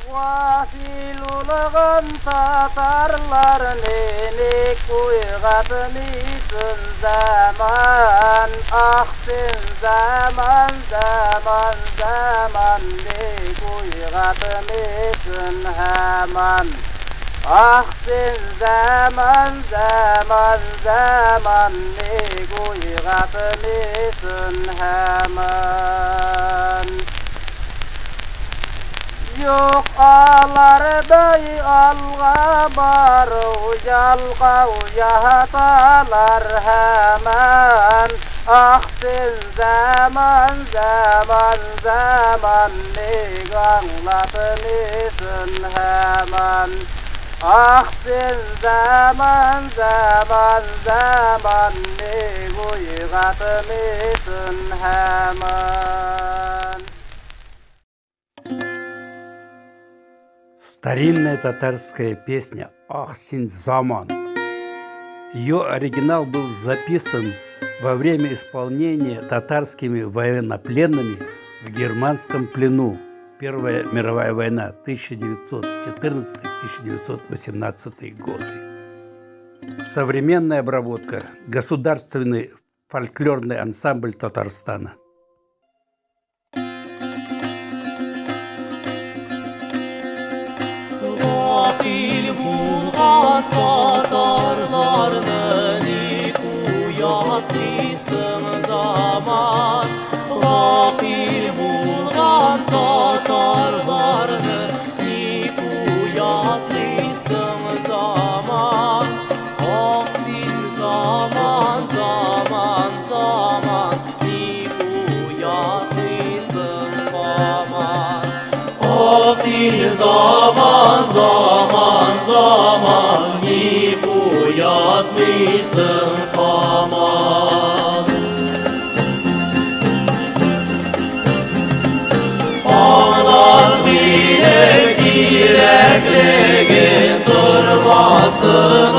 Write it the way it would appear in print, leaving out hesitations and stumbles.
Gafil olgan tatarlarni nik uyg'atmiysin zaman, ah sen zaman, zaman, zaman, nik uyg'atmiysin haman. Ah sen zaman, zaman, zaman, nik uyg'atmiysin haman. Yo'q alarday alg'a boruv, yalqov yatalar haman. Ah sen zaman, zaman, zaman, nik anglatmiysin haman. Ah sen zaman, zaman, zaman, nik uyg'atmiysin haman. Старинная татарская песня «Ах, син заман». Ее оригинал был записан во время исполнения татарскими военнопленными в германском плену. Первая мировая война, 1914-1918 годы. Современная обработка. Государственный фольклорный ансамбль Татарстана. Gafil bulgan tatarlarni nik uyatmıysın zaman. Gafil bulgan tatarlarni nik uyatmıysın zaman. Ah sen zaman, zaman, zaman, nik uyatmıysın aman. Ah sen zaman, zaman, zaman, nik uyatmıysın aman. Ağlar bile kirekligi durmasın.